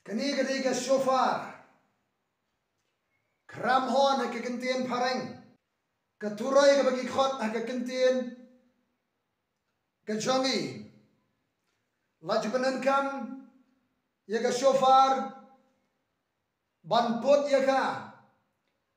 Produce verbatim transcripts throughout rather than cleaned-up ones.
Kane ka dei ka shofar, ka ramhorn ha ka ktien phareng, ka turoi kaba ki khot ha ka ktien ka jong ngi. La ju pyndonkam ïa ka shofar ban put ïa ka,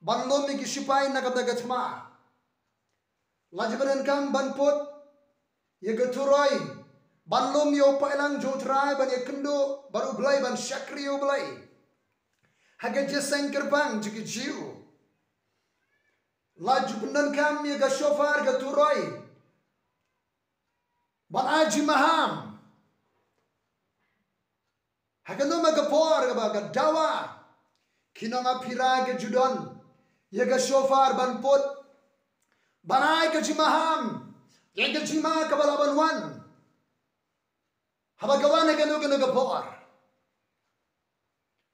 ban lum ïa ki shipai na ka bynta ka thma. La ju pyndonkam ban put ïa ka turoi ban lum ïa u paidlang jong U Trai, ban ïakynduh bad U Blei, ban shakri ïa U Blei ha ka jingïaseng kyrpang jong ki Jiw. La ju pyndonkam ïa ka shofar, ka turoi, ban ai jingmaham. Ha kano kano ka por kaba ka dawa, ki nongaphira ki ju don ïa ka shofar ban put, ban ai ka jingmaham ïa ka jingma kaba lah ban wan. Haba ka wan ha kano kano ka por,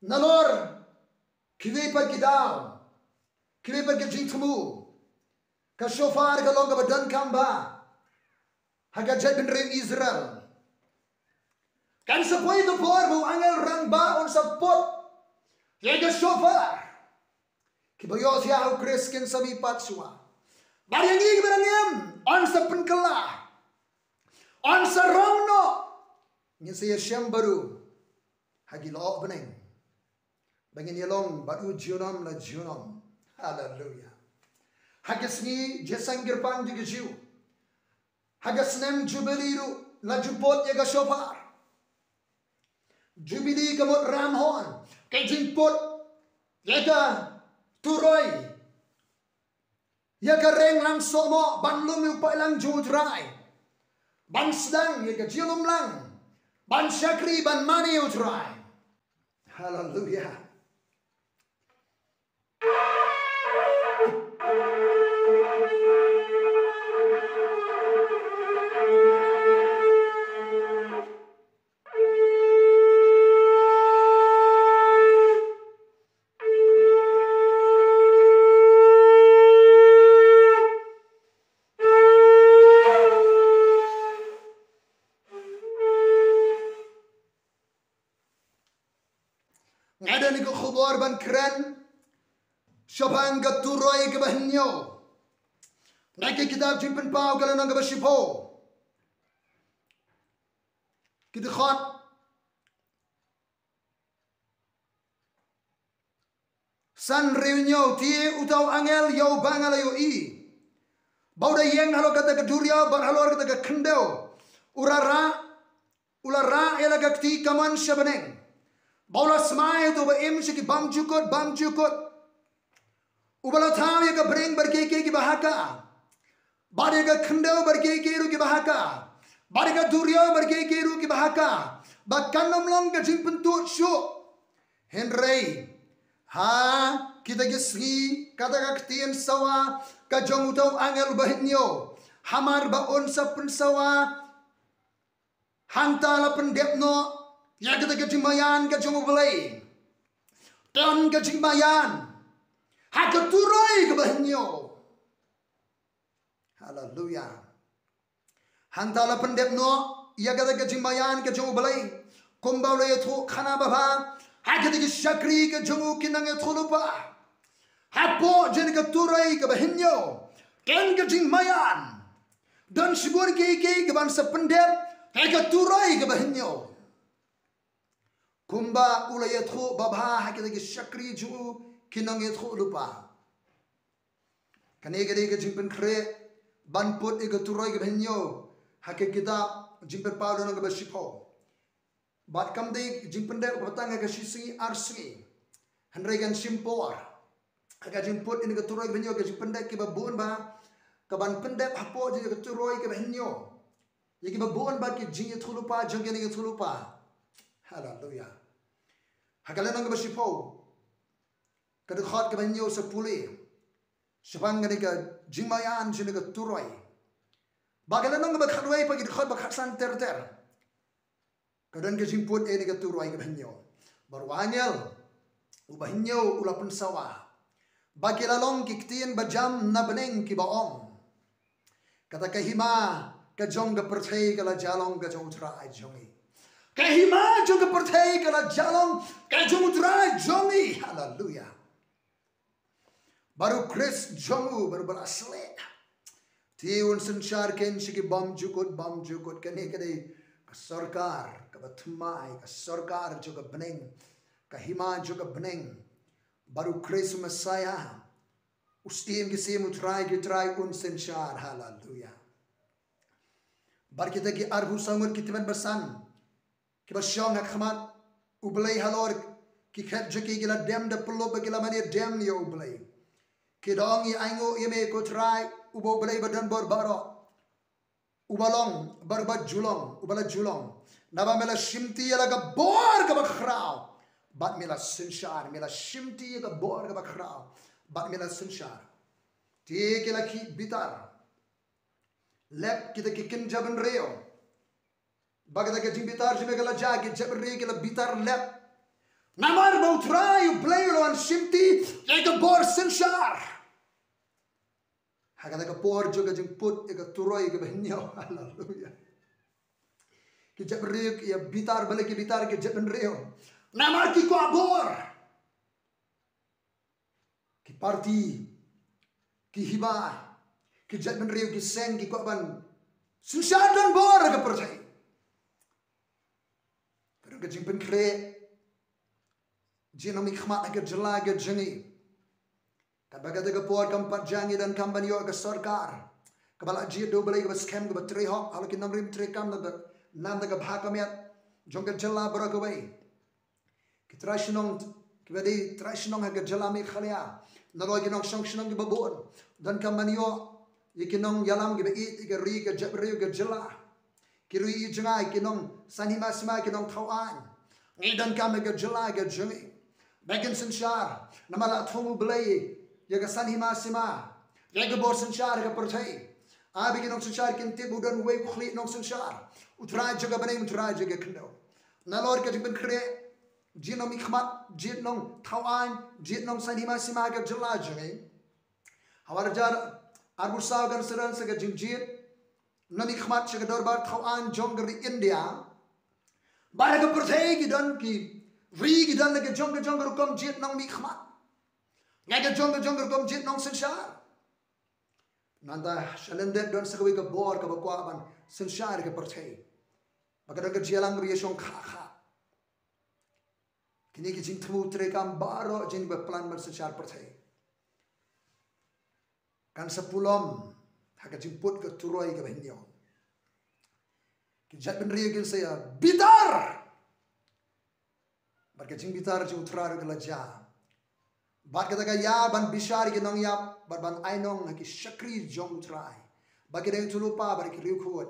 nalor kiwei pat ki daw, kiwei pat ki jingthmu, ka shofar ka long kaba donkam bha ha ka jaitbynriew Israel. Kan sa poi ka por ba u angel rangbah un sa put ïa ka shofar. Kiba ïoh thiah ha U Khrist kin sa mihpat shuwa. Bad ïa ngi kiba dang im, yn sa pynkylla, yn sa rong noh. Ngin sa ïashem bad u ha ki lyoh bneng, ba ngin ïalong bad u junom la junom. Haleluia. Ha ka sngi jingïaseng kyrpang jong ki Jiw, ha ka snem Jubili ruh, la ju put ïa ka shofar. Jubili ka mut ramhorn, ka jingput ïa ka turoi, ïa ka reng lang sohmoh, ban lum ïa u paidlang jong U Trai, ban sdang ïa ka jinglum lang, ban shakri, ban mane ïa U Trai. Haleluia. Nga don ïa ka khubor ban kren shaphang ka turoi kaba hynñiew. Na ka kitab Jingpynpaw, ka lynnong kaba shiphew, ki dkhot san hynriew hynñiew: Te uta u angel ïa uba nga la ïohi, ba u da ïeng halor kata ka duriaw bad halor kata ka khyndew, u la rah, u la rah ïa la ka kti kamon sha bneng, ba u la smai ïa uta uba im sha ki bymjukut bymjukut, uba la thaw ïa ka bneng bad kiei kiei kiba ha ka, bad ïa ka khyndew bad kiei kiei ruh kiba ha ka, bad ïa ka duriaw bad kiei kiei ruh kiba ha ka, ba kan ym long ka jingpyntud shuh. Hynrei ha kita ki sngi kata ka ktien sawa ka jong uta u angel uba hynñiew, hamar ba un sa pynsawa, hangta la pyndep noh ïa kata ka jingmaïan ka jong U Blei. Don ka jingmaïan ha ka turoi kaba hynñiew. Haleluia. Hangta la pyndep noh ïa kata ka jingmaïan ka jong U Blei, kumba u la ïathuh khana babha ha kata ki shakri ka jong u ki nongïathuhlypa. Hapoh jong ka turoi kaba hynñiew don ka jingmaïan. Don shibun kiei kiei kiban sa pyndep ha ka turoi kaba hynñiew, kumba u la ïathuh babha ha kita ki shakri jong u ki nongïathuhlypa. Kane ka dei ka jingpynkhreh ban put ïa ka turoi kaba hynñiew ha ka kitab Jingpynpaw lynnong kaba shiphew. Bad kam dei jingpyndep kaba tang ha ka shi sngi ar sngi, hynrei kan shim por ha ka jingput ïa ka turoi kaba hynñiew, ka jingpyndep kiba bun bha kaban pyndep hapoh jong ka turoi kaba hynñiew ïa kiba bun bha ki jingïathuhlypa jong ki nongïathuhlypa. Haleluia. Ha ka lynnong kaba shiphew, ka dkhot kaba hynñiew sa pule shaphang kane ka jingmaïan jong ka turoi. Bad ka lynnong kaba khatwei, bad ki dkhot ba khatsan ter ter, ka don ka jingput ïa ka turoi kaba hynñiew. Bad u angel uba hynñiew u la pynsawa, ba ki la long ki ktien ba jam na bneng kiba ong: Kata ka hima ka jong ka pyrthei ka la jia long ka jong U Trai jong ngi, Ka hima jong ka pyrthei ka la jah long ka jong U Trai jong ngi. Haleluya. Bad u Khrist jong u, bad u ba la sleh. Te un synshar kein sha ki bymjukut, bymjukut. Kane ka dei ka sorkar kaba thymmai, ka sorkar jong ka bneng, ka hima jong ka bneng. Bad u Khrist u Messiah, u Syiem ki syiem, u Trai ki trai, un synshar. Haleluya. Bad kita ki arphew saw ngut ki tymmen basan kiba shong ha khmat U Blei halor ki khet jong ki, ki la dem da pyllup bad ki la mane dem ïa U Blei. Ki da ong, ngi ainguh ïa me ko Trai, uba U Blei ba don bor baroh, uba long bad uba ju long, uba la ju long. Naba me la shimti ïa la ka bor kaba khraw bad me la synshar, me la shimti ïa ka bor kaba khraw bad me la synshar. Te ki la khih bitar lep kita ki kynja bynriew. Ba kata ka jingbitar jong me ka la jia, ki jaitbynriew ki la bitar lep. Namar ba U Trai U Blei u la wan shimti ïa ka bor synshar ha kata ka por jong ka jingput ïa ka turoi kaba hynñiew. Haleluya. Ki jaitbynriew ki ïa bitar, balei ki bitar ki jaitbynriew? Namar ki kwah bor. Ki parti, ki hima, ki jaitbynriew, ki seng, ki kwah ban synshar don bor ha ka pyrthei. Ka don ka jingpynkhreh jied nongmihkhmat ha ka jylla ka jong ngi. Katba kata ka por kam pat jia, ngi donkam ban ïoh ka sorkar kaba la jied da U Blei, kaba skhem, kaba trei hok halor ki nongrim treikam, namar ka bha ka miat jong ka jylla baroh kawei. Ki trai shnong, kiba dei trai shnong ha ka jylla Meghalaya, nalor ki nongshong shnong kiba bun, donkam ban ïoh ïa ki nongïalam kiba ïeit ïa ka ri, ka jaitbynriew, ka jylla. Ki riew ïeit jong nga, ki nongsaiñ hima sima, ki nongthaw aiñ, ngi donkam ha ka jylla ka jong ngi ba kin synshar, namar la thung U Blei ïa ka saiñ hima sima, ïa ka bor synshar ha ka pyrthei. Ai ba ki nongsynshar kin tip u don uwei u khlieh nongsynshar, U Trai jong ka bneng, U Trai jong ka khyndew. Nalor ka jingpynkhreh jied nongmihkhmat, jied nongthaw aiñ, jied nongsaiñ hima sima ha ka jylla jong ngi. Ha u ar hajar arphew saw kan sa don sa ka jingjied nongmihkhmat sha ka dorbar thaw aiñ jong ka ri India. Bad ha ka pyrthei ki don ki ri, ki don la ka jong ka jong ka rukom jied nongmihkhmat, la ka jong ka jong ka rukom jied nongsynshar. Nangta sha lyndet don sa kawei ka bor kaba kwah ban synshar ïa ka pyrthei, ba ka don ka jingïalang ri ïashong kha kha. Kine ki jingthmu treikam baroh jong ngi ba plan ban synshar pyrthei kan sa pulom ha ka jingput ka turoi kaba hynñiew. Ki jaitbynriew kin sa ïa bitar. Bad ka jingbitar jong U Trai ruh ka la jia. Bad kata ka ïa ban bishar ïa ki nongïap bad ban ainong ha ki shakri jong U Trai. Bad ki dang thulu pa, bad ki riewkhuid,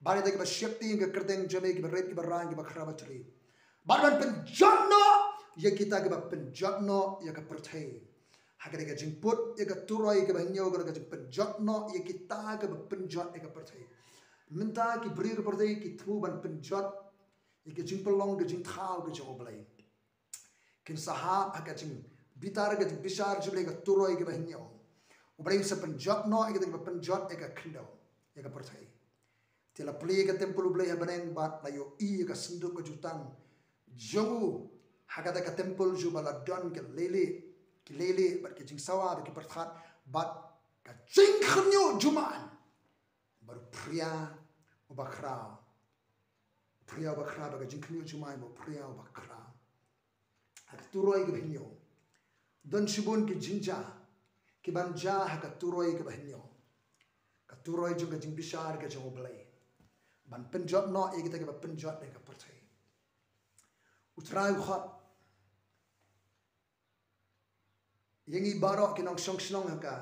bad kita kiba sheptieng ïa ka kyrteng jong me, kiba rit, kiba rain, kiba khra batri. Bad ban pynjot noh ïa kita kiba pynjot noh ïa ka pyrthei. Ha kane ka jingput ïa ka turoi kaba hynñiew, ka dei ka jingpynjot noh ïa kita kiba pynjot ïa ka pyrthei. Mynta ki briew ka pyrthei ki thmu ban pynjot ïa ka jingpynlong ka jingthaw ka jong U Blei. Kin sa hap ha ka jingbitar, ka jingbishar jong U Blei, ka turoi kaba hynñiew. U Blei un sa pynjot noh ïa kita kiba pynjot ïa ka khyndew, ïa ka pyrthei. Te la plie ïa ka templ U Blei ha bneng bad la ïohi ïa ka synduk ka jutang jong u ha kata ka templ jong u ba la don ki leilieh, ki leilieh bad ki jingsawa bad ki pyrthat bad ka jingkhynñiuh jumai. Bad u phria uba khraw, u phria uba khraw, bad ka jingkhynñiuh jumai bad u phria uba khraw. Ha ka turoi kaba hynñiew don shibun ki jingjia ki ban jia ha ka turoi kaba hynñiew, ka turoi jong ka jingbishar ka jong U Blei, ban pynjot noh ïa kita kiba pynjot ïa ka pyrthei. U Trai u khot ïa ngi baroh ki nongshong shnong ha ka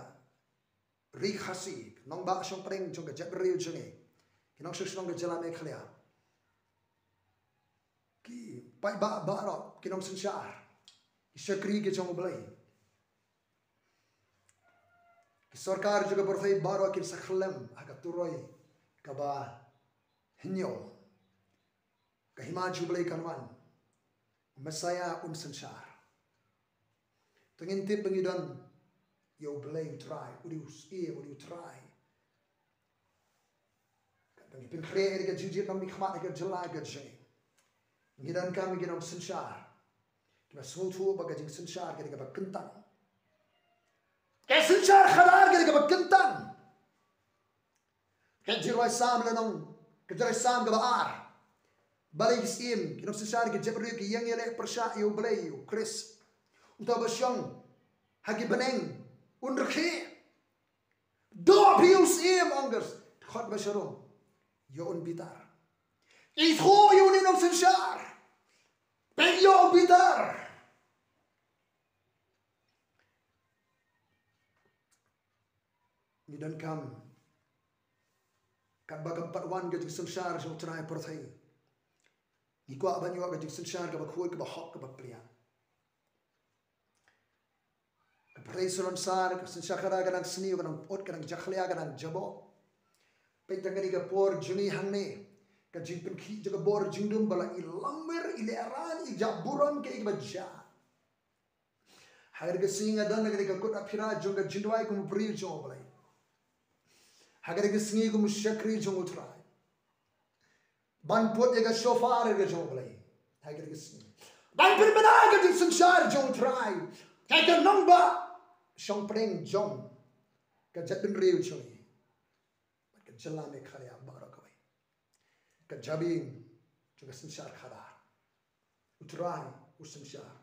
ri Khasi, nongbah shongpdeng jong ka jaitbynriew jong ngi, ki nongshong shnong ka jylla Meghalaya, ki paidbah baroh, ki nongsynshar, ki shakri ki jong U Blei. Ki sorkar jong ka pyrthei baroh kin sa khyllem ha ka turoi kaba hynñiew. Ka hima jong U Blei kan wan. U Messiah un synshar. To ngin tip ba ngi don ïa U Blei U Trai, u dei u Syiem, u dei U Trai. Katba ngi pynkhreh ïa ka jingjied nongmihkhmat ha ka jylla ka jong ngi, Ngi donkam ïa ki nongsynshar kiba sngewthuh ba ka jingsynshar ka dei kaba kyntang. Ka synshar khadar ka dei kaba kyntang. Ka Jingrwai Salm lynnong, ka Jingrwai Salm kaba ar. Balei ki syiem, ki nongsynshar, ki jaitbynriew ki ïeng ïaleh pyrshah ïa U Blei, ïa U Khrist, uta uba shong ha ki bneng, un rkhie? Doh phi ïa u syiem, ong ka dkhot ba sharum, ïa un bitar. Ithuh ïa une u nongsynshar, peit ïa u bitar. Ngi donkam, katba kam pat wan ka jingsynshar jong U Trai ha pyrthei, ngi kwah ban ïoh ka jingsynshar kaba khuid, kaba hok, kaba plia. Ka pyrthei salonsar, ka synshar khadar ka dang sniew, ka dang pyut, ka dang jakhlia, ka dang jaboh. Peit tang kane ka por jong ngi hangne, ka jingpynkhih jong ka bor jingdum ba la i lamwir, i lehrain, i jah burom, kaei kaba jia. Ha kane ka sngi nga don ha kane ka kut aphira jong ka jingduwai kum u briew jong U Blei. Ha kane ka sngi kum u shakri jong U Trai, ban pyut ïa ka shofar ka jong U Blei. Ha kane ka sngi ban pynbna ka jingsynshar jong U Trai. Ka ka nongbah shongpdeng jong ka jaitbynriew jong ngi, bad ka jylla Meghalaya baroh kawei. Ka jabieng jong ka synshar khadar. U Trai u synshar.